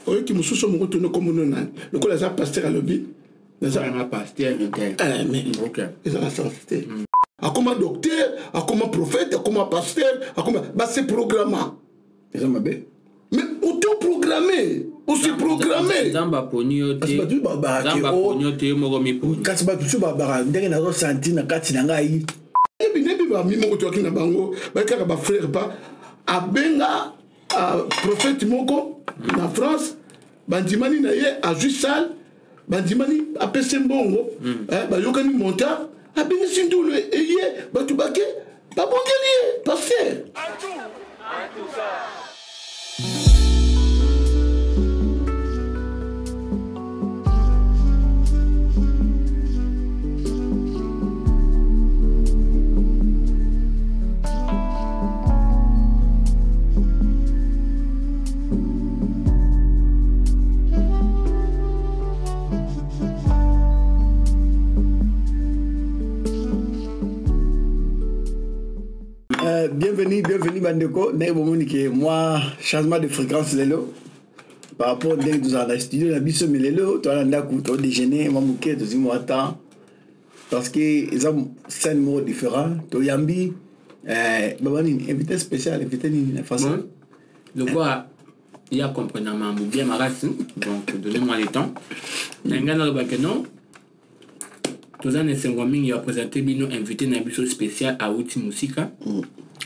Oyoki mosusu moko tuni kombo nani, lokola aza pasteur alobi eh, eza na sens te. Akoma docteur, akoma prophète, akoma pasteur, akoma base programma. Eza mabe. Mais autoprogrammé, osi programmé. Nzambe aponi yo te, Nzambe aponi yo te, yo moko miponi. Kasi bato mosusu babaka ndenge nazosanti na kati na ngai. Yebi nebi bami moko toyaki na bango, bayaki kaka bafrère pa abenga prophète moko na France, bandimani na ye, azwi salle, bandimani, apesi mbongo, bayokani montant, abengisi ndulu eye, bato bake babongeli ye pasteur. Bienvenue, bienvenue bandeko. Ndenge bomoni ke mwa changement de fréquence lelo par rapport ndenge tozala na studio na biso, mais lelo toza na ndako, todéjeuner mwa moke, tozwi mwa temps parce que eza scène moko différent. Toyambi baba nini, invité spécial, invité nini na français? Lokola ya comprendre mambo bien makasi, donc donnez-moi le temps na ngai nalobake. Non, toza na esengo mingi ya présenter bino invité na biso spécial awuti mosika.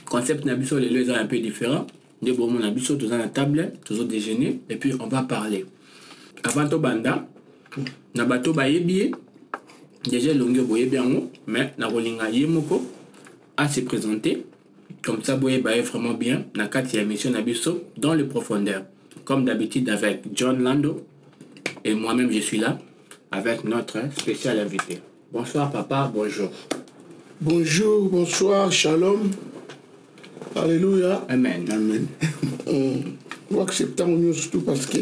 Concept na biso lelo eza un peu différent. Nde bomona biso toza na table, tozo déjeuner et puis on va parler. Avant tobanda, na bato bayebi ye déjà, elongi boyebi yango, mais nakolinga ye moko a se présenter, comme ça boyeba ye vraiment bien na kati ya émission na biso dans le profondeur. Comme d'habitude avec John Lando et moi-même, je suis là avec notre spécial invité. Bonsoir papa, bonjour. Bonjour, bonsoir, shalom, alléluia. Amen. Amen. Oaccepte yango nyonso tout, parce que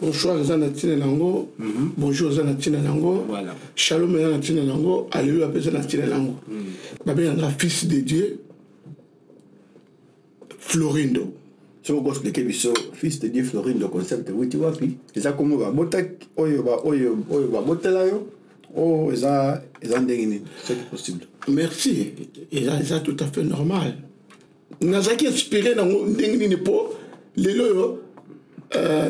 bonsoir eza na ntina nango, bonjour eza na ntina nango, shalom eza na ntina nango, alléluia mpe eza na ntina nango. Babenganga Fils de Dieu Florindo. Soki okoexpliquer biso Fils de Dieu Florindo, concept ewuti wapi? Eza kombo babota oyo oyo babotela yo, oyo eza ndenge nini, soki possible? Merci. Eza tout à fait normal. Nazalaki inspiré nango ndenge nini, mpo lelo oyo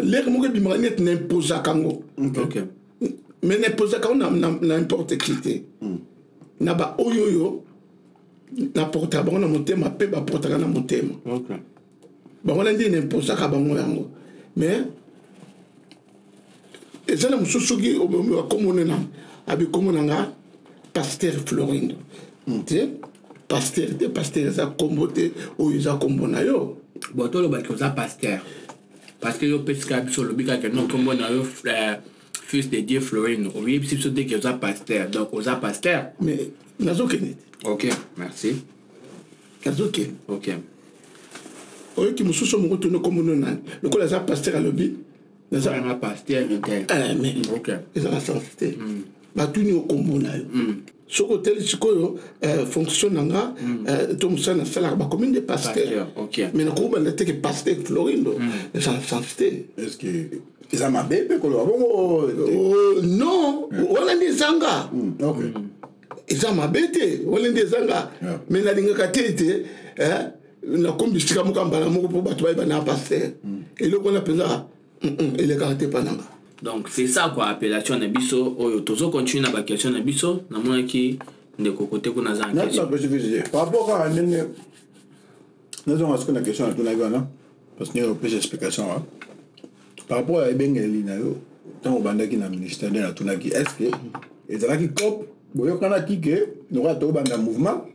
lere moko ebimaka neti na imposaka yango, mais na imposaka yango na n'importe qui te, na baoyo oyo naportaka bango na motema mpe baportaka na motema bango na nde naimposaka bango yango. Mais eza na mosusu, soki akomona na abi kombo na nga pasteur Florindo te, pasteur te, pasteur eza kombo te, oyo eza kombo na yo. Bon, tolobaki oza pasteur parce que yo opesika biso, olobi kaka no kombo na yo Fils de Dieu Florino, oyebisi biso te ke oza pasteur, donc oza pasteur. Mais nazokende te. Ok, merci. Nazokende. Oyoki mosusu moko tuni kombo nani, lokola aza pasteur alobi pasteur. Mais eza na sens te. Batuni yo kombo na yo, soki oteli sikoyo fonction na nga to mosala nasalaka, bakomi nde pasteur, mais nakokobanda te ke pasteur Florindo, eza na sens te. Est ce que eza mabe mpe koloba bongo? Non, wana nde ezanga. Eza mabe te, wana nde ezanga, mais nalingaka te ete nakomi bisika moko ya mbala moko mpo bato bayeba na pasteur. Eloko wana mpenza elekaka te mpa nanga. Donc c'est ça quoi, appellation na biso oyo. Tozo continue na baquestion na biso. Namonaki ndeko kote kuna aza na question. Par rapport kaka ndenge nazonga sikoyo na question natunaki wana, parce que ndenge opesa explication wa par rapport ya ebengeli na yo ntango obandaki na ministère, nde natunaki: est ce que ezalaki cope boyokanaki ke lokola tobanda mouvement,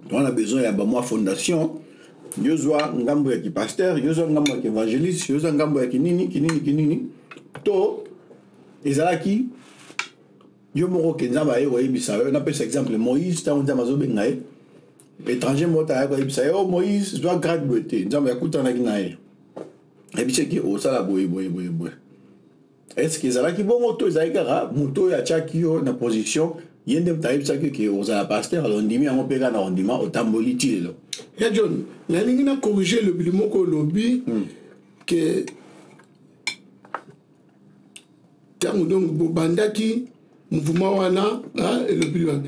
toza na besoin ya bamwa fondation, yo zwa ngambo ya kipasteur, yo zwa ngambo ya kiévangéliste, yo zwa ngambo ya kinini kinini kinini, to ezalaki yo moko ke Nzambe aye koyebisa yo? Napesa exemple: Moïse, ntango Nzambe azobenga ye, étranger moko aye koyebisa ye: "O oh, Moïse, zwa grade boye." Te, Nzambe akutanaki na ye, ayebisaki: "Osala boye boye boye boye." Est ce que ezalaki bongo, to ezalaki kaka moto oyo atiaki yo na position, ye nde moto ayebisaki ke ozala pasteur, alors ondimi yango mpe kaka na ondima, otamboli ti lelo? Ya John, nalingi na corriger elobili moko olobi ke Ntango donc bobandaki mouvement wana, elobi wana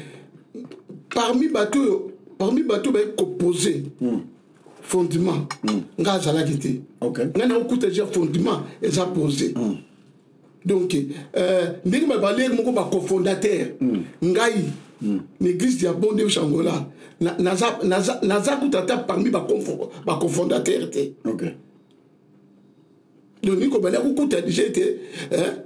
parmi bato oyo, parmi bato baye kopose fondement, nga azalaki te. Ngai nakokuta déjà fondement eza posé. Donc ndenge balere moko bacofondateur, ngai na église ya Bon Deus Angola naza kuta ata parmi bacofondateur te. Donc nini kobanda kokuta déjà ete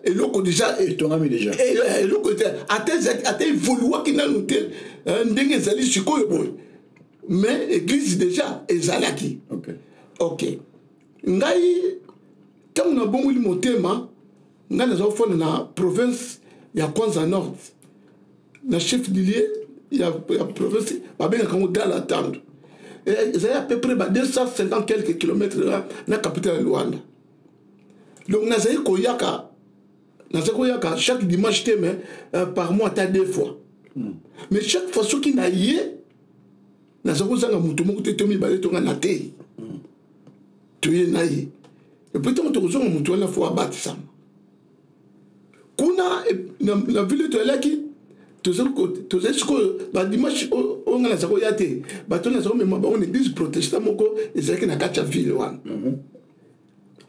eloko déjà etongami déjà. Eloko ete ata evoluaki nanu te ndenge ezali sikoyo boye, mais église déjà ezalaki. Ok, ngai ntango nabongoli motema, ngai naza kofanda na province ya Kwanza Nord, na chef du lieu ya province babengaka yango Dala Tando. Ezali à peu près ba 250 quelques kilomètres na capitale ya Luanda. Donc nazali koyaka chaque dimanche te, mais par mois ata deux fois. Mais chaque fois soki na ye, naza kozanga moto moko te to mibale to nga na te. Toye na ye, et puis ntango tokozonga, moto wana fo abatisama kuna na ville toyalaki. Tozali sikoyo badimanche oyo ngai naza koya te, bato naza komema bango na église protestant moko ezalaki na kati ya ville wana.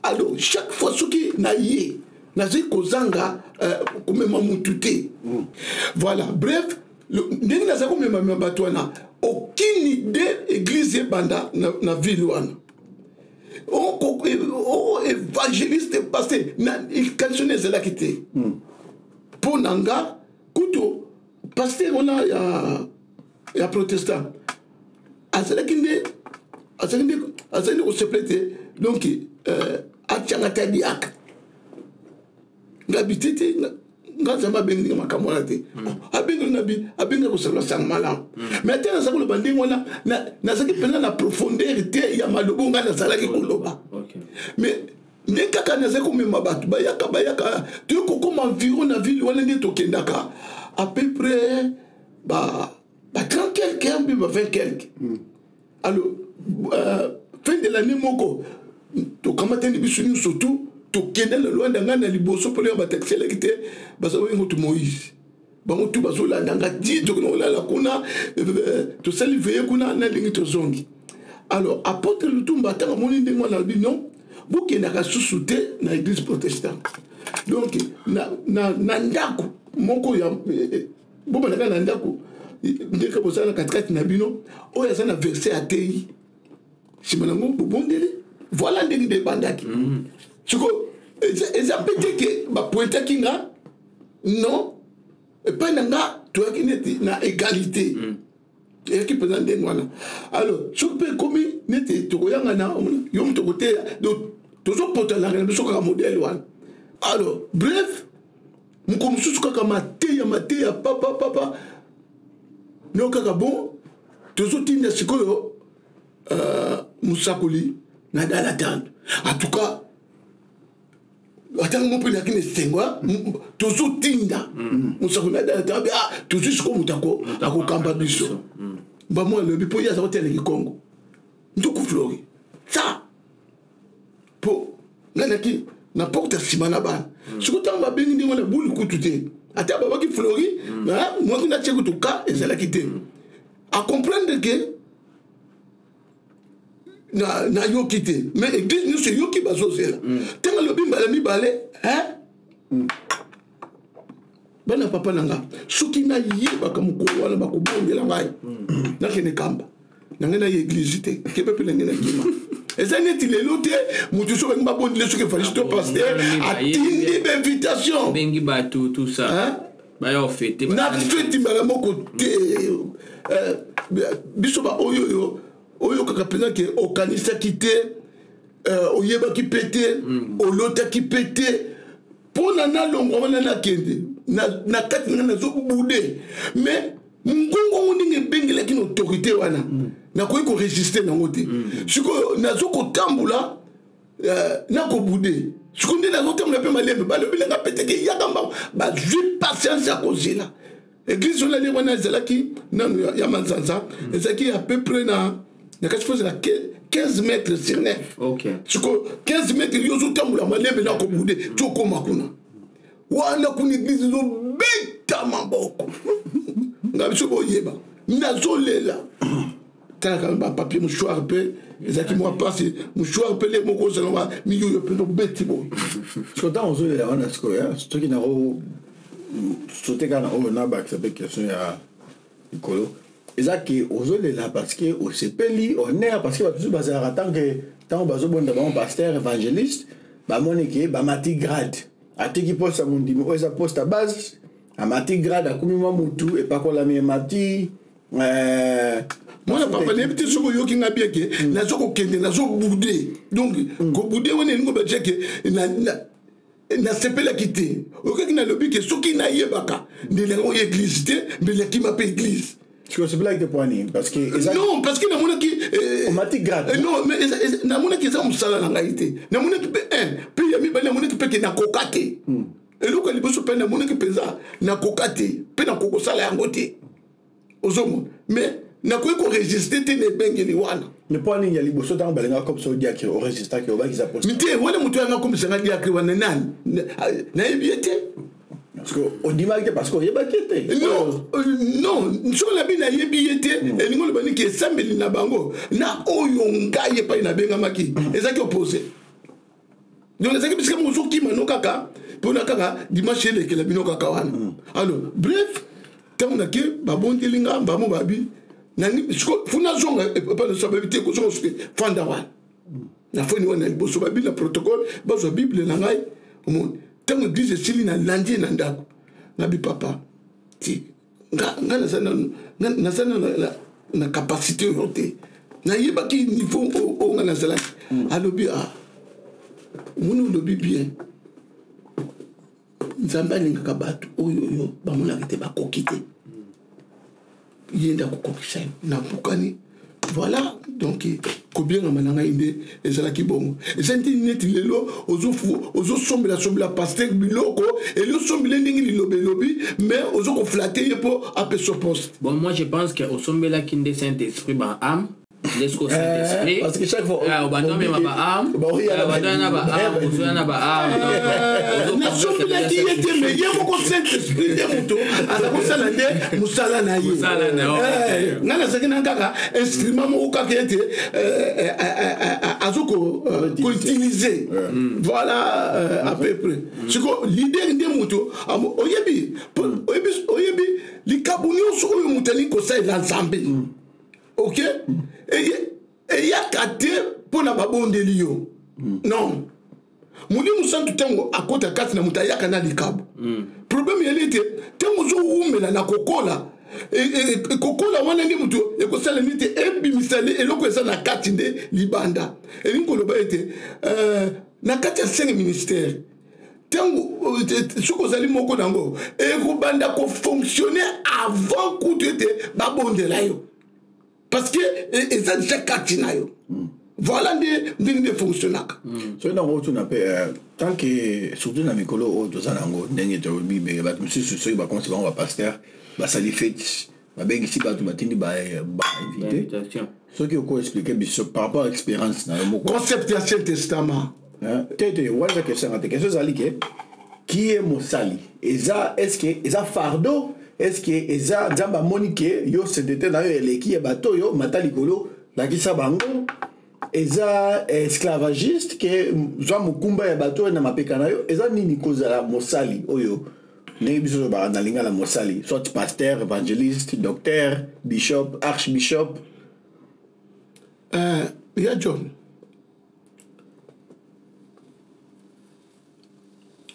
Alors chaque fois soki na ye, nazali kozanga komema mutu te. Voilà, bref, ndenge nazali komemamema bato wana, aucune idée église ebanda na ville wana. O évangéliste, pasteur, kalsone ezalaki te. Mpo na nga kutu, pasteur wana ya protestant azalaki nde kosepela te. Donc atianga ta diacre, ngabi te te, nga Nzambe abengi makambo wana te. Abengi ngabi, abengi kosala sango malamu. Mais ate naza koloba ndenge wana, nazalaki mpenza na profondeur te ya maloba ngai nazalaki koloba. Mais nde kaka nazali komema bato, bayaka, bayaka, toyei kokoma environ na ville wana nde tokendaka à peu près ba 30 quelque mpe ba 20 quelque. Alors fin de l'année moko, tokamatani biso nyonso tu, tokende na Lwanda. Ngai na liboso, mpona bataxi elaki te, baza boyengo tu Moïse, bango tu bazolanda nga ti tokende kolala kuna. Tosali veillée kuna, nalingi tozongi. Alors apôtre Lutumba, ntango amoni ndenge wana, alobi: "Non, bokendaka susu te na église protestante." Donc na ndako moko ya bobandaka na ndako, ndenge bozala na katikati na bino, oyo aza na verset atei, nsima nango bobondeli. Voilà ndenge nde ebandaki. Siko eza mpe te ke bapointaki nga, non. Epai na nga toyaki neti na égalité. Eyaki mpenza ndenge wana. Alors soki mpe ekomi neti tokoyangana, yo moto koteya, donc tozopotanaka na biso kaka modèle wana. Alors bref, moko mosusu kaka mateya, mateya, papa, papa, no kaka bon, tozotinda sikoyo mosakoli na Dala Tando. En tout cas, atango mo mpe nayaki na esengo, tozotinda mosakoli na Dala Tando. Ah, tozwi sikoyo moto akokamba biso. Bamo alobi mpo ye aza koteleki Kongo ntuku Flori sa mpo ngai naki na porte ya nsima na bana. Sikoyo ntango babengi ndenge wana, buli kutu te, ata babaki Flori mwaki natie kutu ka ezalaki te acomprendre ke nayoki te. Mais église nyonso eyoki, bazozela. Ntango alobi mbala mibale, bana papa na nga, soki nayebaka mokolo wana bakobondela ngai nakende kamba na ngai na ye église te, kebe mpe na ngai nakima. Eza neti lelo te, moto soki balingi babondele, soki évangéliste to pasteur atindi bainvitation, bengi bato, tout ça, baya ofete. Na feti mbala moko te. Biso baoyo oyo oyokaka mpenza ke okanisaki te, oyebaki mpe te, olotaki mpe te. Mpo na nalongwa wana, nakende na kati na ngai nazobude, mais ngongongo ndenge ebengelaki na autorité wana, nakoki korésister nango te. Sikoyo nazokotambola, nakobude. Sikoyo nde nazotambola mpe malembe, balobi nanga peteke yaka mbango. Bazwi patience ya kozela. Église wana nde wana ezalaki nanu ya Manzanza, ezalaki à peu près na kati fo ezala 15 mètres sur 9. Sikoyo 15 mètres, yo ozotambola malembe na kobude ti okóma kuna. Wana kuna église ezobeta maboko. Nga biso boyeba nazolela. Talaka bapapier mouchoir mpe ezalaki mwa mpasi, mouchoir mpe le moko ozala wa miyoyo mpe nobeti boye. Siko ntango ozolela wana sikoyo, soki nako sote kaka na oyo nabakisa mpe question ya likolo, eza ke ozolela parce que osepeli honneur, parce que bato mosusu bazalaka tant que ntango bazobonda bango pasteur évangéliste, bamoni ke bamati grade, atiki poste ya mondimi oyo eza poste ya base, amati grade, akomi mwa mutu epakolami, emati. Mwana papa, nayebi te soki oyoki nga bien ke nazo kokende, nazobude. Donc kobude wana elingo batie ke nasepelaki te. Oyokaki nalobi ke soki nayebaka ndele yango ya église te, mbele akima mpe église. Osepelaki te mpo nini? Parce que Non, parce que namonaki omati grade. Non, mais namonaki eza mosala na ngai te. Namonaki mpe un mpe ya mibale, namonaki mpe ke nakoka te. Eloko ya liboso mpe namonaki mpenza nakoka te, mpe nakokosala yango te. Ozomona, mais nakoki koregistre te na ebengeli wana. Mais mpo nini ya liboso ntango balingaka comme ça diacre, oregistraki, obakisa poste te? Wana moto yanga komisanga diacre wana nani? Nayebi ye te. Parce que ondimaki te, parce que oyebaki ye te? Non, non, soki nabi nayebi ye te, elingi oloba niki esambeli na bango na oyo ngai epai nabengamaki ezalaki opposé. Donc ezalaki bisika moko ozokima no kaka mpona kaka dimanche elekela bino kaka wana. Alors bref, ntango nake babondeli nga bamo babi fu nazonga epai na babi te, kozonga soki fanda wana nafoni wana liboso babi na protocole bazwa bible na ngai. Omoni, ntango église esili, nalandi ye na ndako, nabi: "Papa, ti nga naza nano na capacité oyo te." Nayebaki niveau oyo nga nazalaki. Alobi: "A omoni, olobi bien. Nzambe alingaka bato oyo oyo bamonaka te bakoki te, ye nde akokokisa yo." Nabukani. Voilà, donc kobiengama na ngai nde ezalaki bongo. Eza nti neti lelo ozosombela sombela pasteur biloko, eli osombela ndenge liloba elobi, mais ozokoflatter ye mpo apesa poste. Bon, moi je pense que osombelaki nde Saint Esprit ba âme nde siko Saint-Esprit. Parce que chaque fois obanda omema ba âme, obanda na ba âme, ozoya na ba âme. Nasombelaki ye te, mais ye moko Saint Esprit nde moto aza kosala nde mosala na ye. Ngai nazalaki na kaka instrument moko kaka ete azo koutiliser. Voilà, à peu près. Siko leader nde moto oyebi, oyebi likambo nyonso oyo moto alingi kosalela Nzambe, ok, eyaka te mpo na babondeli yo. Non, Molimo Santu ntango akota kati na moto, ayaka na likabo. Problème yali ete ntango ozowumela na kokola, kokola wana nde moto ekosala nini te, ebimisa eloko eza na kati nde libanda. Elingi koloba ete na kati ya cinq ministère, ntango soki ozali moko nango, ekobanda kofonctionner avant kutu ete babondela yo, parce que eza déjà kati na yo. Voilà nde ndenge nde fonctionnaka. Soki nango otuna mpe, tant que surtout na mikolo oyo toza nango, ndenge toyebi bato mosusu, soki bakomisi bango bapasteur, basali fête, babengisi bato, batindi bainvité, soki oko expliquer biso par rapport à expérience na yo moko. Concept ya Ancien Testament. Te, te, wana eza question nga te. Question ezali ke qui est mosali? Eza, est ce que eza fardeau? Est ce que eza Nzambe amoni ke yo sainteté na yo eleki ya bato oyo, mata likolo, lakisa bango? Eza esclavagiste ke zwa mokumba ya bato oyo na mapeka na yo? Eza nini kozala mosali oyo ndenge biso tolobaka na lingala mosali, soit pasteur, évangéliste, docteur, bishop, archbishop? Ya John,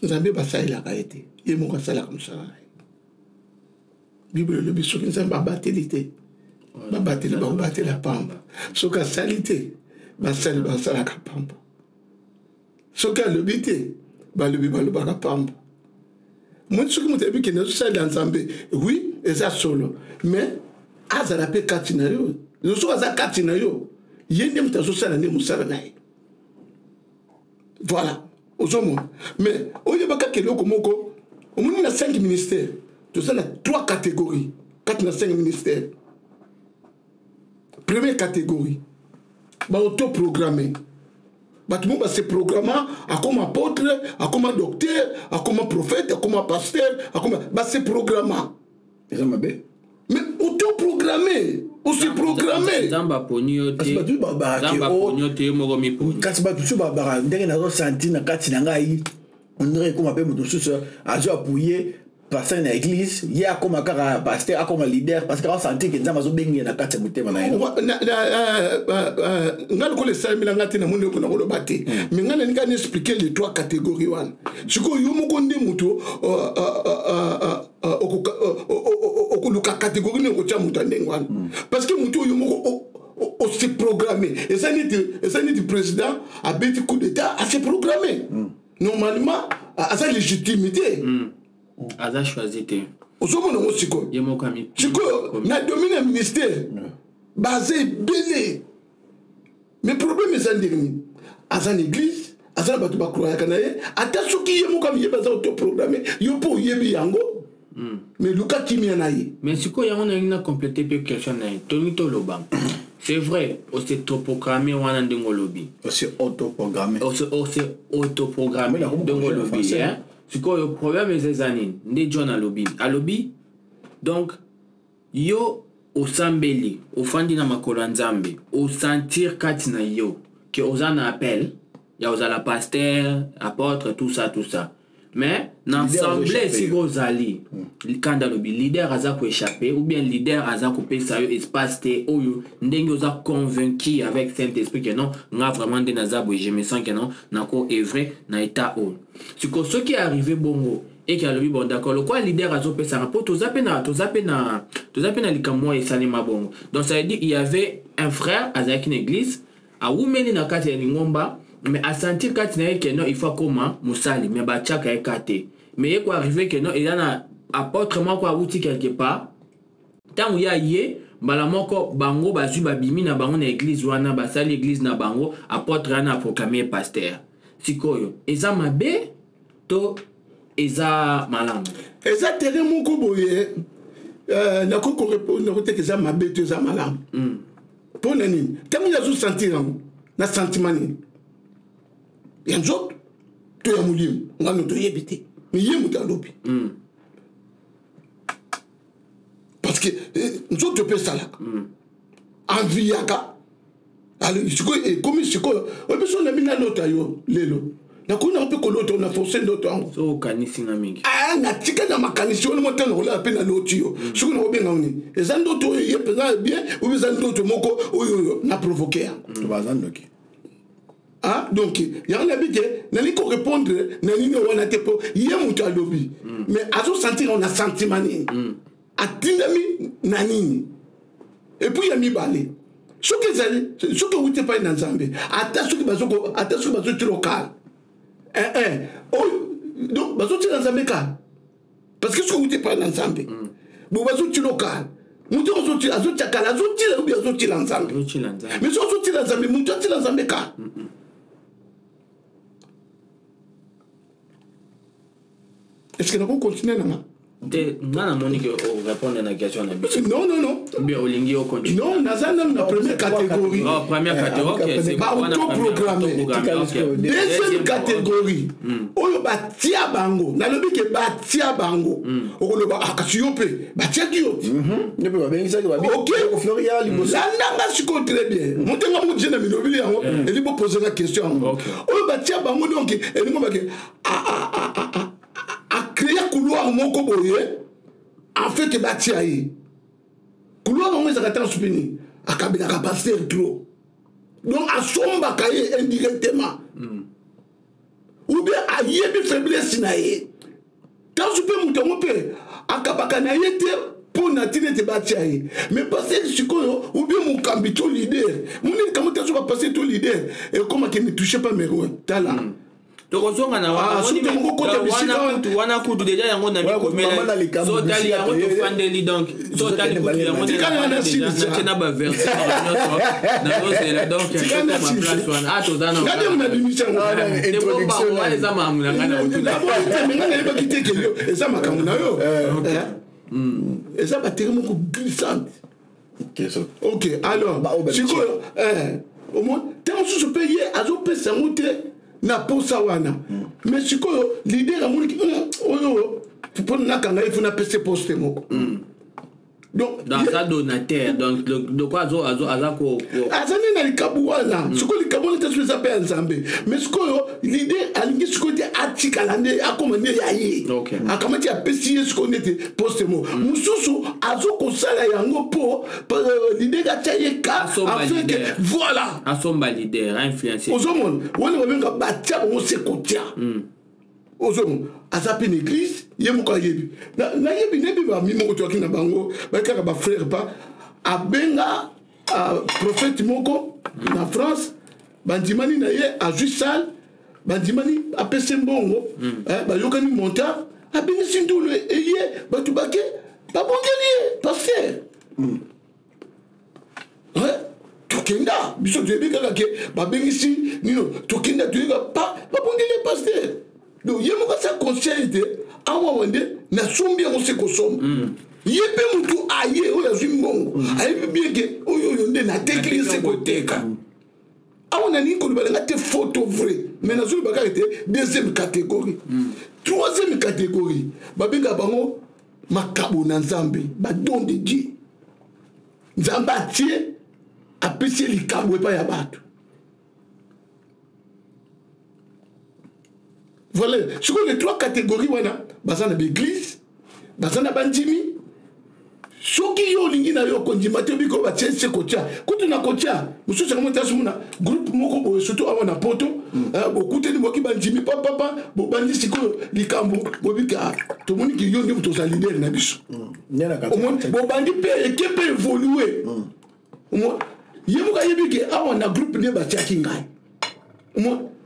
Nzambe basalelaka ye te, ye moko asalaka mosala na ye. Bible elobi soki Nzambe abateli te, babateli bakobatela pamba. Soki asali te, basali basalaka pamba. Soki alobi te, balobi balobaka pamba. Moi, soki moto ayebi kende azosalela Nzambe, oui, eza solo, mais azala mpe kati na yo. Soki aza kati na yo, ye nde moto azosala nde mosala na ye. Voilà, ozomona. Mais oyeba kaka eloko moko, omoni na 5 ministères, toza na trois catégories kati na 5 ministères. Première catégorie, baautoprogrammé. Bato moko base programma akoma apôtre, akoma docteur, akoma prophète, akoma pasteur, akoma base programma. Eza mabe. Mais autoprogrammé, ose programme. Nzambe aponi yo te. Nzambe aponi yo te, yo moko miponi. Kasi bato mosusu babaka ndenge nazosentir na kati na ngai, ondire ekoma mpe moto mosusu azo appuye pasteur na église, ye akoma kaka pasteur, akoma leader parce que asentir ke Nzambe azobengi ye na kati ya motema na ye. Nga lokola esalemela nga te, namoni eloko nakoloba te. Mais nga nalingi na expliquer les trois catégories wana. Sikoyo yo moko nde moto okoluka catégorie nini okotia moto ya ndenge wana, parce que moto oyo moko ose programme, eza neti président abeti coup d'état, ase programme. Normalement aza légitimité. Aza choisi te. Ozomona yango sikoyo. Ye moko ami. Sikoyo na domaine ya ministère baza ebele, mais problème eza ndenge nini? Aza na église, aza na bato bakroyaka na ye, ata soki ye moko amiyebi aza autoprogramme, yo mpo oyebi yango, mais luka kimia na ye. Mais sikoyo yango nalingi na compléter mpe question na ye. Tolingi toloba, c'est vrai, ose autoprogramme wana ndenge olobi. Ose autoprogramme. Ose autoprogramme ndenge olobi. Sikoyo problème eza nini? Nde John alobi donc yo osambeli, ofandi na makolo ya Nzambe, osentir kati na yo ke oza na appel ya ozala pasteur, apôtre, tout ça, tout ça. Mais na assemblée esika ozali, kanda alobi leader aza koéchapper ou bien leader aza kopesa yo espace te, oyo ndenge oza convaincu avec Saint Esprit ke non, nga vraiment nde naza boye, je me sens ke non, nako œuvrer na état oyo. Sikoyo soki arrivé bongo eke alobi bon d'accord, lokola leader azopesaka mpo toza mpe na likambo oyo esalema bongo. Donc ça veut dire il y avait un frère azalaki na église, awumeli na kati ya lingomba, mais asentir kati na ye ke non, il faut akoma mosali, mais batiaka ye ka te. Mais ye koarrive ke non, eza na apôtre moko awuti quelque part, ntango ya ye mbala moko bango bazwi babimi na bango na église wana, basali église na bango, apôtre wana aproclame ye pasteur. Sikoyo eza mabe to eza malamu? Eza terrain moko boye, nakoki korépondre te eza mabe to eza malamu. Mpo na nini? Ntango nazosentir yango na sentiment nini ya nzoto to ya molimo, ngano toyebi te, mais ye moto alobi. Parce que nzoto mpe esalaka envie yaka. Sikoyo ekomi sikoyo oyebi so nabi nalota yo lelo, nakoki nango mpe kolota na force ndoto yango. So okanisi nga mingi. Natika na makanisi wana mo ntango kolala mpe naloti yo. Soki nakobenga nini? Eza ndoto oyo ye mpenza bien oyo eza ndoto moko oyo na provoke yango. Baza ndoki. Ah, donc yango nayebi te, nalingi korépondre na nini wana te, mpo ye moto alobi, mais azosentir yango na sentiment nini, atindami na nini. Et puis ya mibale, soki ezali, soki ewuti epai na Nzambe, ata soki bazotila okala oyo, donc bazotila Nzambe kala, parce que soki ewuti epai na Nzambe bo bazotila okala, moto azotia kala, azotila obi azotila Nzambe. Mais soki azotila Nzambe, moto atila Nzambe kala. Est ce que nako continue nanga? Te, nga namoni ke orépondre na question na biso. Non, non, non. Bien, olingi ocontinue? Non, naza nanu na première catégorie. Oh, première catégorie, ok, c'est baautoprogrammé. Deuxième catégorie, oyo batia bango, nalobi ke batia bango, okoloba kasi yo mpe batiaki yo te. Mpe babengisaki. Ok, landanga sikoyo très bien. Motenga moko die na milobili yango elingi boposenga question yango. Oyo batia bango, donc elingi bake acréer couloir moko boye en fait ke batia ye. Couloir yango ezalaka ntango soki nini, akabelaka pasteur trop, donc asombaka ye indirectement, ou bien ayebi faiblesse na ye. Ntango mpe moto yango mpe akabaka na ye te mpo na ntina ete batia ye, mais pasteur sikoyo ou bien mokambi to leader monini kambo te, soki pasteur to leader ekomaki ne touche pas mes tala. Tokozonga na wana kutu déjà yango na mikomela, so otali yango tofandeli, donc so otali kutu yango natie na baversion nyonso nazozela, donc tokoma place wana a toza na wana eza makambo na ngai na kotuna. Nga nayebaki te ke yo eza makambo na yo, eza baterrain moko glissante. Ok, alors sikoyo Omoni ntango mosusu mpe ye azopesa yango te na posa wana. Mais sikoyo leader amoniki oyo mpona nakanga ye, fo napesa poste moko. Donc aza donateur, donc donc azo azo aza ko aza nde na likabu wana. Sikoyo likabu wana te soki eza mpe ya Nzambe, mais sikoyo leader alingi sikoyo te atikala nde akóma nde ya ye. Akamati, apesi ye sikoyo neti poste mo mosusu azokosala yango mpo leader atia ye ka afin que voilà. Asomba leader, influence. Ozomona wana babenga batia bango se kotia. Ozomona aza mpe na église, ye moko ayebi. Nayebi, nayebi bami moko toyaki na bango, baki kaka bafrère pa abenga prophète moko na France, bandimani na ye, azwi salle, bandimani, apesi mbongo, bayokani montant, abengisi ndulu eye, bato bake, babongeli ye pasteur. Tokenda biso, toyebi kaka ke babengisi nino, tokenda, toyeba pa babongeli ye pasteur. Donc ye moko aza conscient ete awawa nde nasombi yango se kosomba. Ye mpe motu aye oyo azwi mbongo ayebi bien ke oyo oyo nde natekeli ye se koteka. Awa nalingi koloba nanga te faux to vrai, mais nazoloba kaka ete deuxième catégorie. Troisième catégorie, babengaka bango makabo na Nzambe, badon de Dieu. Nzambe atie, apesi ye likambo epai ya bato. Voilà sikoyo les trois catégories wana. Baza na baeglise, baza na bandimi. Soki yo olingi na yo kondima te, obiko batie se kotia kutu na kotia mosusu yango. Motasumuna groupe moko boye, surtout awa na Poto, bokutani, boki bandimi papapa, bobandi sikoyo likambo, bobika tomoniki yo nde moto oza leader na biso. Bobandi mpe eke mpe évolue. Ye moko ayebi ke awa na groupe nde batiaki ngai.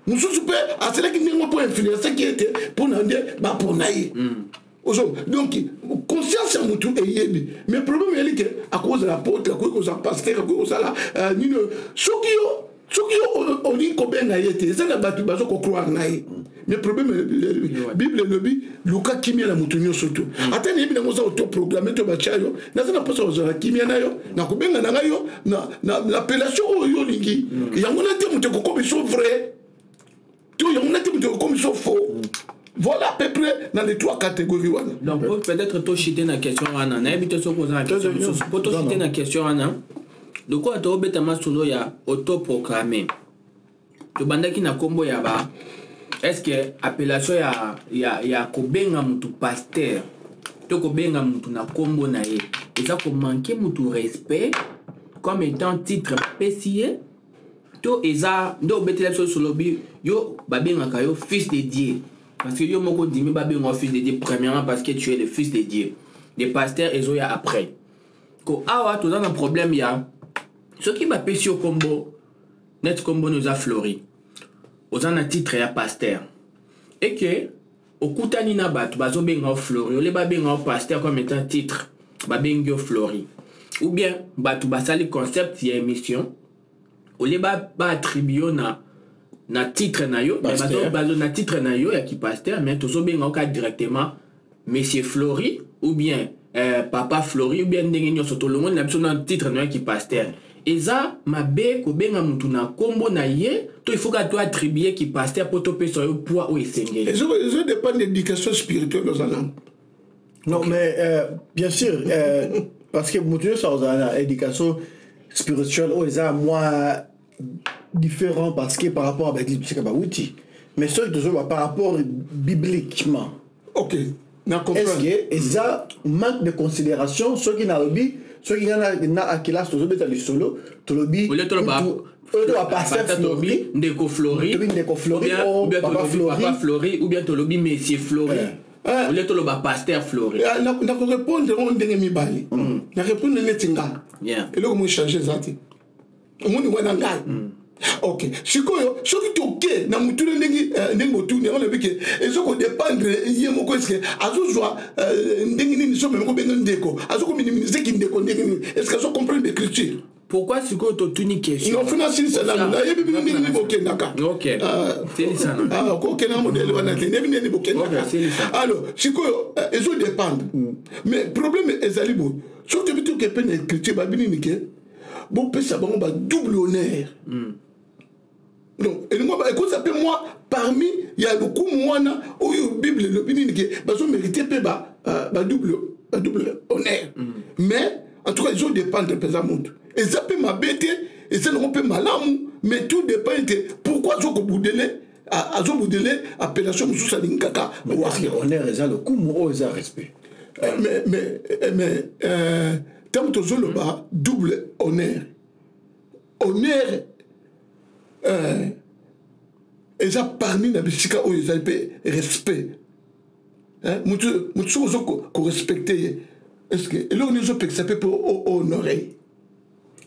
Mosusu mpe asalaki ndenge mpo influencaki ete mpona nde bapona ye. Ozo donc conscience ya motu eyebi. Mais problème eyali ke akoki kozala apôtre, akoki kozala pasteur, akoki kozala nini. Soki yo olingi kobenga ye te, eza na bato baza kocroire na ye. Mais problème, Bible elobi luka kimia na motu nyonso to ata nayebi nango oza autoproclamé to batya yo. Naza na mposa kozala kimia na yo, na kobenga na ngai yo na appellation oyo yo olingi. Yango na te moto ekokomi so vrai to yango na te moto ekokomi so faux. Voilà à peu près dans les trois catégories wana. Donc peut-être tochite na question wana, nayebi te soki oza na question mosusu po tochite na question wana. Lokola toobeta masolo ya autoproclamé, tobandaki na nkombo ya ba, est ce que appellation ya kobenga mutu pasteur to kobenga mutu na nkombo na ye eza komanquer mutu respect comme étant titre bapesi ye, to eza nde obetela biso solobi yo babengaka yo fils de Dieu, parce que yo moko ndimi babenga yo fils de Dieu premièrement parce que tu es le fils de Dieu, le pasteur ezoya après. Ko awa toza na problème ya soki bapesi yo nkombo neti nkombo no eza Flori, oza na titre ya pasteur, eke okutani na bato bazobenga yo Flori, ole babenga yo pasteur comme étant titre, babengi yo Flori, ou bien bato basali concept ya émission, olie baattribue yo na titre na yo, bazo na titre na yo ya kipasteur, mais tozobenga yo kaka directement monsieur Flori ou bien papa Flori ou bien ndenge nyonso tolongoli na biso na titre na yo ya kipasteur. Eza mabe kobenga mutu na nkombo na ye, to il faut kaka to attribue kipasteur mpo topesa yo poids oyo esengeli? Ezodépendre d'éducation spirituelle oza nango. Non, mais bien sûr, parce que moto nyonso azala na éducation spirituelle oyo eza mwa différent, parce que par rapport à baeglise bisika bawuti. Mais soki tozoloba par rapport bibliquement, Ok, na est-ce que eza manque de considération soki nalobi, soki nga na Akelas tozobeta lisolo, tolobi pasteur Flori, ndeko Flori, tolobi ndeko Flori, papa Flori, papa Flori, ou bien tolobi monsieur Flori, olie toloba pasteur Flori? Nakorépondre ngo ndenge mibale. Na répondre neti nga, eloko mo échange eza te. Omoni wana ngai, ok. Sikoyo soki toke na motuna ndenge motuni yango, nayebi ke ezokodépendre ye moko, eske azozwa ndenge nini. So meme kobenga ndeko, azokominimize kindeko ndenge nini? Est-ce azocomprendre écriture? Pourquoi sikoyo totuni question? Non, funa silisa nanu. Nayebi bino ndenge nini bokendaka. Kokendaka modele wana te, nayebi ndenge bokendaka. Alors sikoyo ezodépendre, mais problème ezali boye: soki toyebi, toke mpe na écriture, babi nini ke Bopesa bango ba double honneur. Donc elingo ekozala mpe mwa parmi ya lokumu wana oyo Bible elobi nini ke bazomérite mpe ba double honneur. Mais en tout cas, ezodépendre mpenza motu. Eza mpe mabe te, eza nango mpe malamu, mais tout dépend ete pourquoi azokobudele, azobudele appellation mosusu, alingi kaka. Honneur eza lokumu, oyo eza respect. Mais ntango tozoloba double honneur, honneur eza parmi na bisika oyo ezali mpe respect. Motu soki ozo korespecte ye, est ce que eloko nini ezopekisa mpe mpo honoré?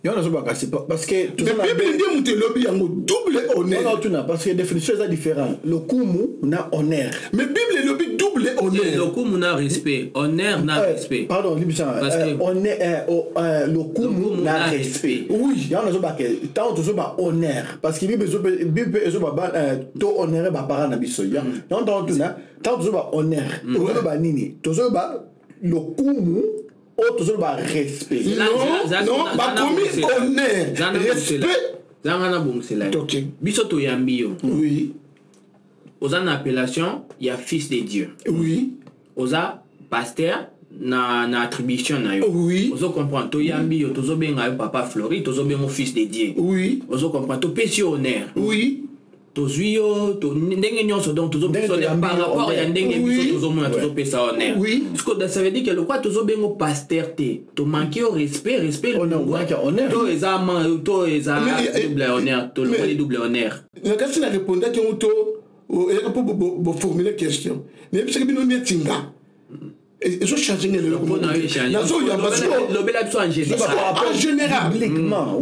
Yo nazobaka kasi parce que Mais Bible nde moto elobi yango, double honneur. Tuna, parce que définition eza différent, lokumu na honneur. Mais Bible elobi double honneur. Lokumu na respect, honneur na respect. Pardon, limbisa, honneur, lokumu na respect. Oui. Yango nazobaka, ntango tozoba honneur, parce que Bible ezoba to honorer baparent na biso. Yango ntango tuna, ntango tozoba honneur, tozoba nini? Tozoba lokumu oyo tozoloba respect. Non, bakomi honneur, respect. Zanga na bongisela biso, toyambi yo. Oza na appellation ya fils de Dieu. Oza pasteur na attribution na yo. Ozo comprendre, toyambi yo, tozobenga yo papa Flori, tozobenga fils de Dieu. Ozo comprendre, topesi yo honneur. Tozwi yo ndenge nyonso, donc tozopesa honneur par rapport ya ndenge biso tozomona, tozopesa honneur. Parce ça veut dire que lokwa tozobenga pasteur te, tomanke yo respect, respect to eza, to eza double honneur, tolongoli double honneur. Na kasi na répondaki yango to eyaka mpo boformule question, nayebisaki bino neti nga ezochange nge lelo nazoyamba. Lobela biso en général. En général,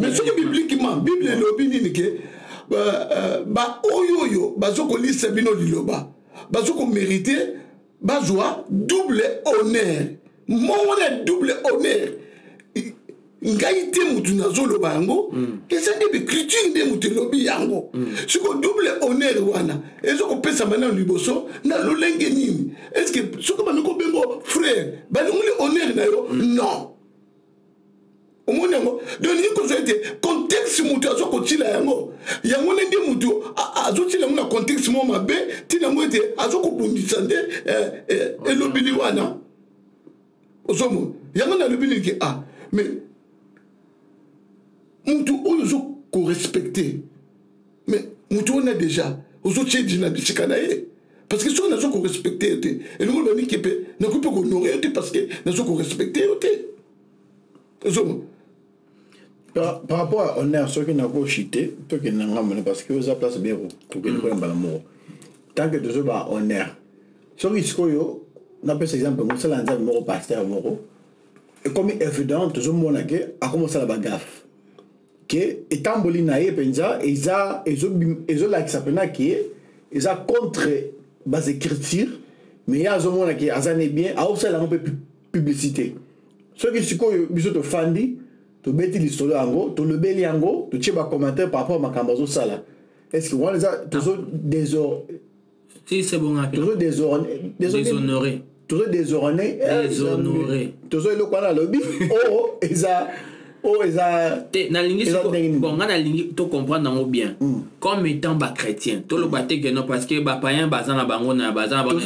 mais soki bibliquement, Bible elobi nini? Ke baoyo oyo bazokolisa bino liloba bazokomérite bazwa double honneur. Mo wana double honneur, ngai te motu nazoloba yango, eza nde baécriture nde motu elobi yango. Siko double honneur wana ezokopesama nano liboso na lolenge nini? Est ce que soki bandi kobengo frère, balongoli honneur na yo? Non, omoni yango. Donc lingi kozwa ete contexte moto azokotila yango, yango nde nde moto azotila yango na contexte moko mabe, ntina yango ete azokobundisa nde elobili wana. Ozomona yango, nalobi nini? Ke ah, mais motu oyo ozokorespecte, mais motu wana déjà ozotie di na bisika na ye, parce que soki nazo korespecte yo te, elingo loba niki mpe nakoki mpe kohonore yo te, parce que nazo korespecte yo te. Ozomona. Par rapport à honneur, soki nakoshite, tokende na ngambo, parce que oza place bien kokende mpona mbala moko. Tant que tozoba honneur, soki sikoyo napesa exemple, mosala Nzambe moko, pasteur moko, ekomi évident, tozomona ke akomi osala bagaffe, ke etamboli na ye mpenza eza ezolakisa mpenza ke eza contre basécriture, mais ye azomona ke aza ne bien, aosala yango mpe publicité. Soki sikoyo biso tofandi, tobeti lisolo yango, tolobeli yango, totie bacommentaire par rapport makambo azosala, est ce que wana eza tozo Si c'est bon. Tozo déshonoré. Tozo déshonoré. Déshonoré. Tozo eloko wana alobi oyo eza, oyo eza. Te, nalingi, bon, nga nalingi to comprendre yango bien. Comme étant bachrétien, toloba te ke non, parce que bapayen baza na bango na baza na bango.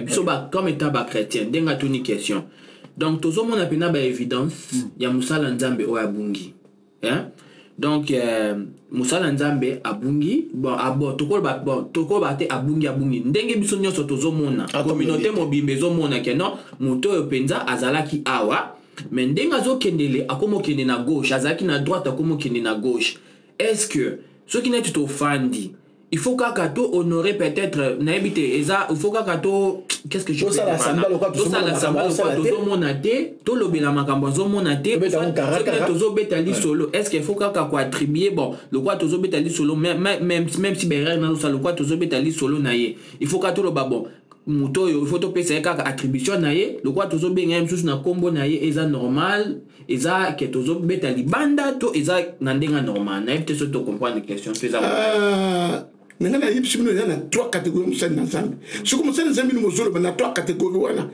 Biso comme étant bachrétien, ndenge atuni question, donc tozomona mpena baévidence ya mosala Nzambe oyo abungi. Donc mosala Nzambe abungi, bon, abo tokoloba, bon, tokoloba te abungi, abungi ndenge biso nyonso tozomona, communauté mobimba ezomona ke non, moto oyo mpenza azalaki awa, mais ndenge azokendele, akómi okende na gauche, azalaki na droite, akómi okende na gauche. Est ce que soki neti tofandi, il faut kaka to honorer peut-être, nayebi te, eza il faut kaka to, qu'est-ce que je Tosala samba lokola tozomona te, tolobela makambo azomona te, tozobeta lisolo? Est ce que il faut kaka koattribue, bon, lokola tozobeta lisolo, même si berere nazosala, lokola tozobeta lisolo na ye, il faut kaka toloba, bon, moto oyo il faut topesa ye kaka attribution na ye, lokola tozobenga ye mosusu na nkombo na ye, eza normal, eza ke tozobeta libanda to eza na ndenge normal? Nayebi te soki tocomprendre question to eza. Me ngai nayebisi bino, eza na trois catégorie mosali na Nzambe. Soki mosali na Nzambe bino bozoloba na trois catégorie wana,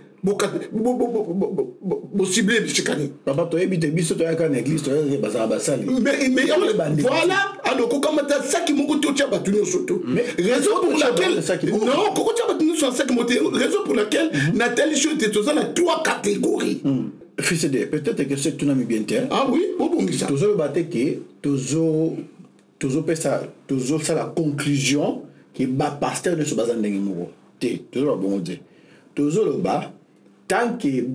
bocible bisika nini? Papa, toyebi te. Biso toyaka na église, toyaka bazala basali. Mais voilà, alors kokamata saki moko te, otya bato nyonso to. Raison pour laquelle, non, kokotia bato nyonso na saki moko te. Raison pour laquelle natalisi yo te, toza na trois catégories. Fils de, peut-être que c'est tunami bien te. Ah oui, bobongisa. Tozoloba te ke tozopesa, tozosala conclusion ke bapasteur nyonso baza ndenge moko te. Tozoloba bongo te. Tozoloba tant que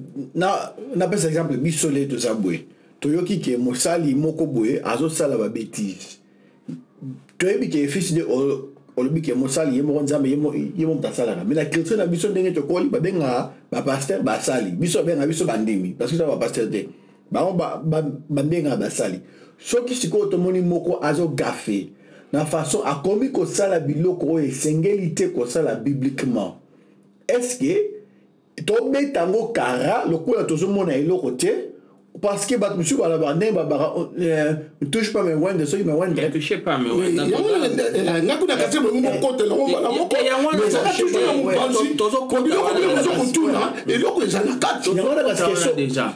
napesa exemple, biso le toza boye, toyoki ke mosali moko boye azosala babêtises. Toyebi ke fils de olobi ke mosali ye moko Nzambe, ye moko moto asalaka. Mais na culture na biso, ndenge tokoli, babengaka bapasteur basali. Biso babengaka biso bandimi, parce que toza bapasteur te. Bango babengaka basali. Soki sikoyo tomoni moko azogaffer na façon akomi kosala biloko oyo esengeli te kosala bibliquement, est ce que tobeta yango kara lokola tozomona eloko te? Parce que bato mosusu balobaka ndenge babaka "touche pas mes oints", soki mes oints. Touche pas mes oints. Nga kuna kasi bongo mokotela ngo mbala moko, ezaka toujours na mopanzi. Biloko bino bozokotuna, eloko eza na kati. Yango wana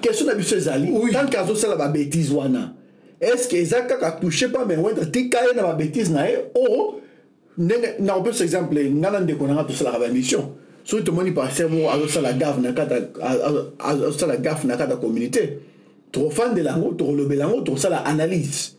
question na biso ezali: tant que azosala babêtises wana, est ce que eza kaka "touche pas mes oints", tika ye na babêtises na ye? O ndenge nakopesa exemple, nga na ndeko na nga tosalaka bamission. Soki tomoni pasteur moko azosala gaffe na kati, azosala gaffe na kati ya communauté, tokofandela yango, tokolobela yango, tokosala analyse.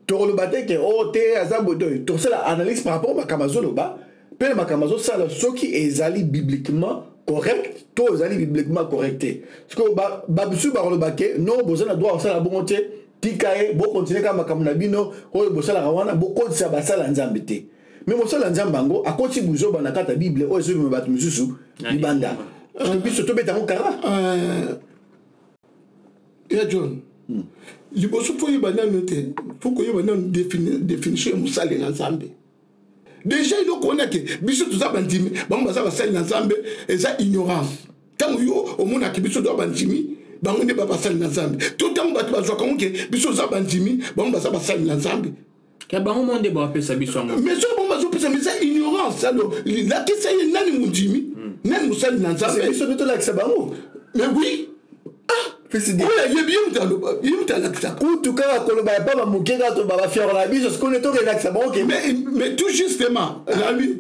Tokoloba te ke o te, aza boye. Tokosala analyse par rapport makambo azoloba mpe na makambo azosala, soki ezali bibliquement correct to ezali bibliquement correct te. Sikoyo bamisusu bakoloba ke non, boza na droit kosala bongo te, tika ye, bokontinue kaka makambo na bino oyo bosalaka wana, bokotisa basala Nzambe te. Mais mosala Nzambe yango akoti buzoba na kati ya Bible oyo ezobima bato misusu libanda, biso tobeta yango kara. Ya John, liboso fo oyeba nano te, fo koyeba nano définition ya mosali na Nzambe. Déjà eloko wana ke biso toza bandimi, bango baza basali na Nzambe, eza ignorance. Ntango yo omonaki biso toza bandimi, bango nde basali na Nzambe, to ntango bato bazwaka ngo ke biso toza bandimi, bango baza basali na Nzambe? Ke bango mo nde bapesa biso yango. Mais soki bango bazopesa, mais eza ignorance. Alors lakisa ye nani mondimi, nani mosali na Nzambe. Biso nde tolakisa bango. Mais oui, oyo ayebi, ye moto aloba, ye moto alakisaka. Kutu kaka koloba ya pamba moke, kaka toba bafiero na biso, sikoyo tokelakisa bango ke Mais tout justement, nabi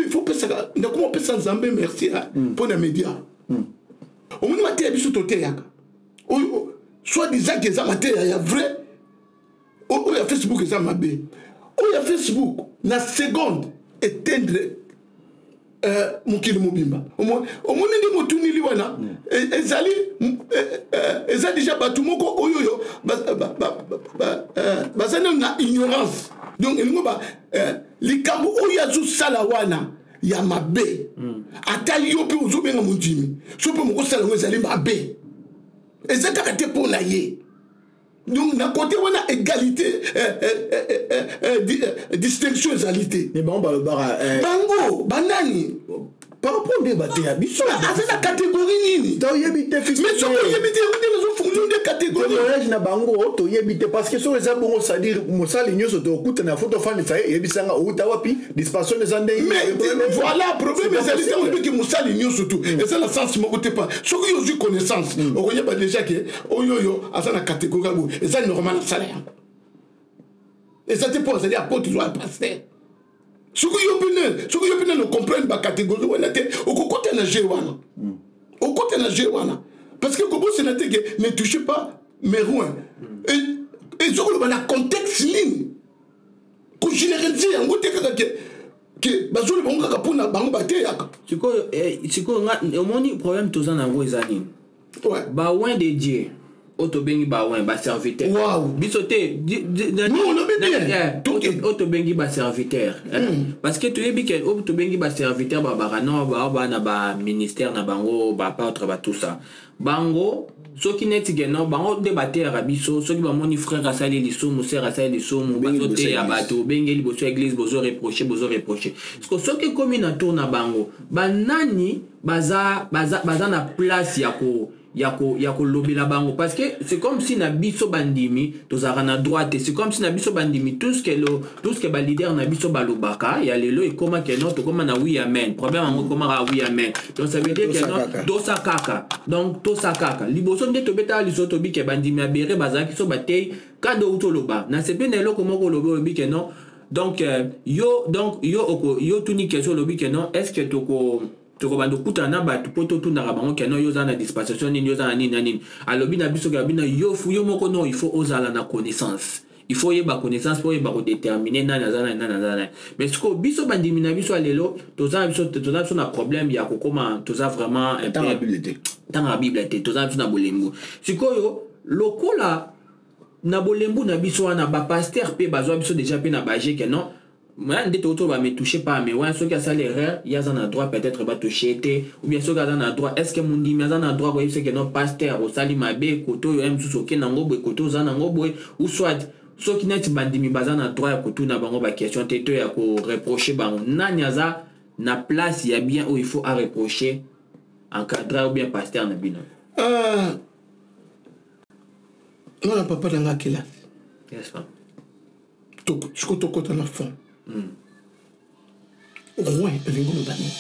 faut pesaka, ndakoma opesa Nzambe merci mpo na média. Omoni mateya biso toteyaka oyo, soit disant ke eza mateya ya vrai, oyo ya Facebook eza mabe. Oyo ya Facebook na seconde éteindre mokili mobimba. Omoni nde motunili wana, ezali eza déjà bato moko oyo oyo baza nano na ignorance. Donc elingo likambo oyo azosala wana ya mabe, ata yo mpe ozobenga mondimi, so mpe mokosala yango, ezali mabe, eza kaka te mpo na ye. Donc na côté wana, égalité, distinction ezali te. Mais bango balobaka Bango banani? Par rapport nde bateya biso. Aza na catégorie nini? Toyebi te. Mais soki oyebi te, nde nazofongola nde catégorie. Témoignage na bango toyebi te, parce que soki eza bongo, c'est-à-dire mosali nyonso tokutana, fo tofandisa ye, eyebisanga outa wapi, dispensation eza ndenge. Mais voilà, problème ezali te. Oyebi ke mosali nyonso tu eza na sens moko te. Pa soki ozwi connaissance, okoyeba déjà ke oyo oyo aza na catégorie ya boye, eza normal asala yango, eza te mpo azali apôtre to pasteur. Soki yo mpene no comprendre bacatégorie wana te, okokota na jeu wana, okota na jeu wana, parce que kobosana te ke "ne touchez pas mes oints" ezokoloba na contexte nini. Kogénéraliser yango te kaka ke bazoloba yango kaka mpona bango bateyaka. Sikoyo nga omoni problème toza na yango eza nini? Baoints de Dieu oyo tobengi baoints, baserviteur. Biso te. Non, olobi bien. Oyo tobengi baserviteur, parce que toyebi ke oyo tobengi baserviteur babaka non, bao bana baministère na bango, baapôtre, batout ça. Bango soki neti ke non, bango nde bateyaka biso. Soki bamoni frère asali lisumu, sœur asali lisumu, bazoteya bato, obenge liboso ya église, bozoreproche, bozoreproche. Parce soki ekomi na tour na bango, banani baza na place ya ko Ya kolobela bango, parce que c'est comme si na biso bandimi tozalaka na droit te. C'est comme si na biso bandimi, tout ce que baleader na biso balobaka ya lelo ekóma ke non, tokóma na oui amen. Problème yango ekomaka oui amen. Donc ça veut dire que non, tosa kaka. Donc tosa kaka. Liboso nde tobetaka liso, tobi ke bandimi ya Bérée bazalaki so batei kado outi oloba na sepe na eloko moko. Olobi, olobi ke non, donc yo, donc yo oko yo tuni question, olobi ke non, est ce que toko tokobanda okutana na bato mpo totunaka bango ke non, yo oza na dispensation nini, yo oza na nini na nini? Alobi na biso ke alobi na yo fu yo moko, non, il faut ozala na connaissance, il faut oyeba connaissance mpo oyeba kodéterminer nani aza nani, nani aza nani. Mais sikoyo biso bandimi na biso ya lelo, toza na biso na problème ya kokóma, toza vraiment Ntanga Bible te. Ntanga Bible te, toza na biso na bolembu. Sikoyo lokola na bolembu na biso wana, bapasteur mpe bazwa biso déjà mpe na baje ke non, nde tokoki ba me touche pas. Mais wana soki asali erreur, ye aza na droit peut-être batouche te, ou bien soki aza na droit, est ce que mondimi aza na droit koyebisa ke non, pasteur osali mabe kote oyo, ye mosusu okende yango boye, kote oza nango boye? Ou soit soki neti bandimi baza na droit ya kotuna bango baquestion te to ya koreproche bango, nani aza na place ya bien oyo il faut areproche, encadreur ou bien pasteur na bino? Mwana papa na nga kelasi. Yes, pa. Siko tokɔta na fond. Roi elingi oloba nini?